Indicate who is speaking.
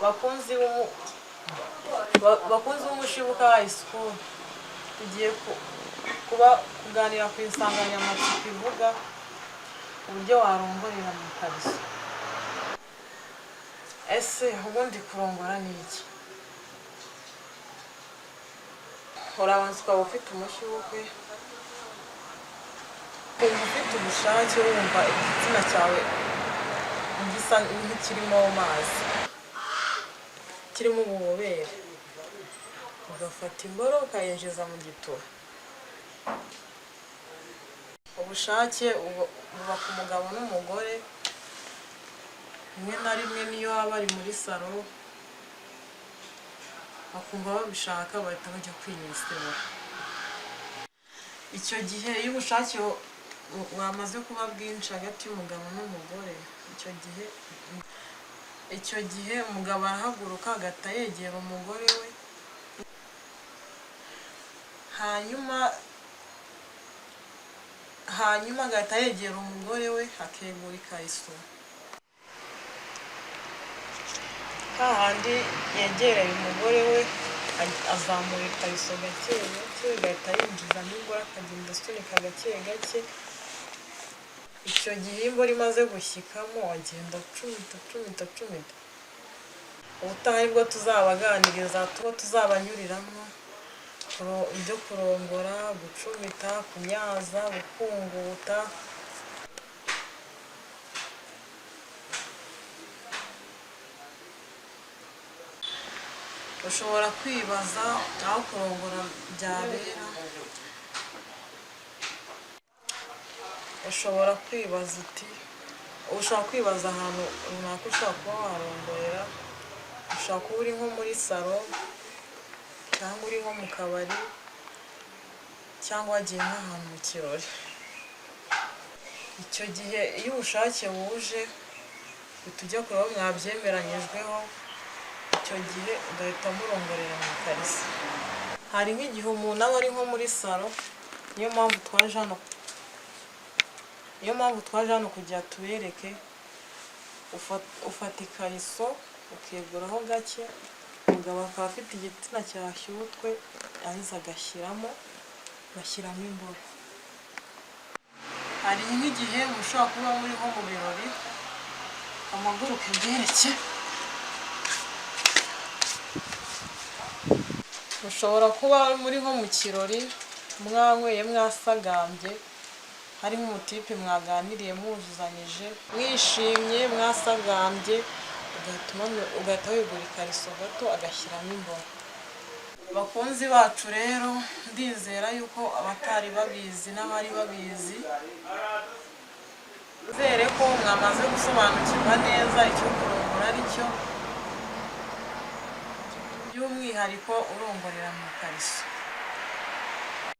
Speaker 1: Bakunzi bakunzi b'Umushibuka High School, tugiye kuba kuganira ku insanganyamatsiko ivuga uburyo warongorera mu ikariso. Ese ubundi kurongora ni iki? Urabanza ukaba ufite umushyukwe, ukumva ufite ubushake, wumva igitsina cyawe gisa nk'ikirimo amazi, kirimo ububobere, ugafata imboro ukayinjiza mu gituba. Ubushake buba ku mugabo n'umugore. Rimwe na rimwe niyo baba bari muri salon bakumva babishaka, bahita bajya kwinyensibura. Icyo gihe iyo ubushake bwamaze kuba bwinshi hagati y'umugabo n'umugore, icyo gihe umugabo arahaguruka, agahita yegera umugore we, hanyuma agahita yegera umugore we, akegura ikariso. Hahandi yegereye umugore we, azamura ikariso gake gake, agahita yinjizamo imboro, akagenda asunika gake gake. Icyo gihe iyo imboro imaze gushyikamo, agenda acumita, acumita, acumita. Ubutaha nibwo tuzabaganiriza, tuba tuzabanyuriramo ibyo kurongora, gucumita, kunyaza, gukunguta. Ushobora kwibaza aho kurongora byabera. Ushobora kwibaza uti, ushobora kwibaza ahantu runaka ushobora kuba warongorera. Ushobora kuba uri nko muri salon, cyangwa uri nko mu kabari, cyangwa wagiye nk'ahantu mu kirori. Icyo gihe iyo ubushake buje, uhita ujya kureba aho mwabyemeranyijweho, icyo gihe ugahita murongorera mu ikariso. Hari nk'igihe umuntu aba ari nko muri salon, niyo mpamvu twaje hano kugira tubereke. Ufata ikariso ukeguraho gake, umugabo akaba afite igitsina cyashyutwe, yarangiza agashyiramo imboro. Hari nk'igihe mushobora kuba muri nko mu birori, amaguruke mbereke. Mushobora kuba muri nko mu kirori, mwanyweye, mwasagambye, hari nk'umutipe mwaganiriye, mwuzuzanyije, mwishimye, mwasagambye, ugahita wegura ikariso gato, agashyiramo imboro. Bakunzi bacu rero, ndizera yuko abatari babizi n'abari babizi, nizere ko mwamaze gusobanukirwa neza icyo kurongora ari cyo, by'umwihariko urongorera mu ikariso.